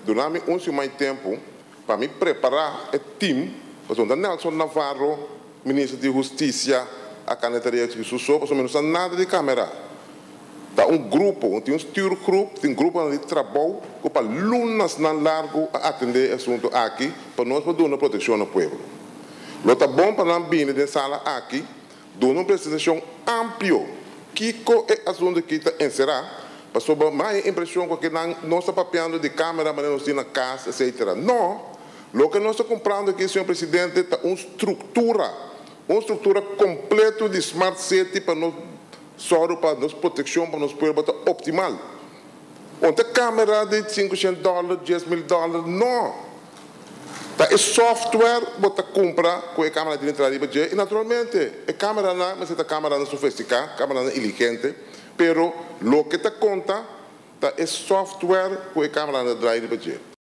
Duna mi un siman tempu pa mi prepará e tim, pasobra Nelson Navarro, minister di Hustisia, a kana tarea ku su so, pasobra mi no sa nada di kamera. Ta un grupo, tin un stuurgroep, tin gruponan di trabou ku pa lunasnan largu a atendé e asuntu aki pa nos por duna protekshon na pueblo. Lo ta bon pa nan bini den sala aki duna un presentashon amplio kiko e asuntu aki ta enserá, pasobra mi a impreshon ku akinan nos ta papiando di kamera manera nos tin na kas etcetera. No! Loke nos ta kumprando aki, señor Presidente, ta un struktura, un struktura kompleto di Smart City pa nos sòru pa nos protekshon pa nos pueblo ta optimal. Un ta kamera di 500 dòler, 10,000 dòler, no! Ta e software bo ta kumpra ku e kamera tin entra riba dje i naturalmente e kameranan mester ta kameranan sofistiká, kameranan iligente, pero loke ta konta ta e software ku e kameranan ta drai riba dje.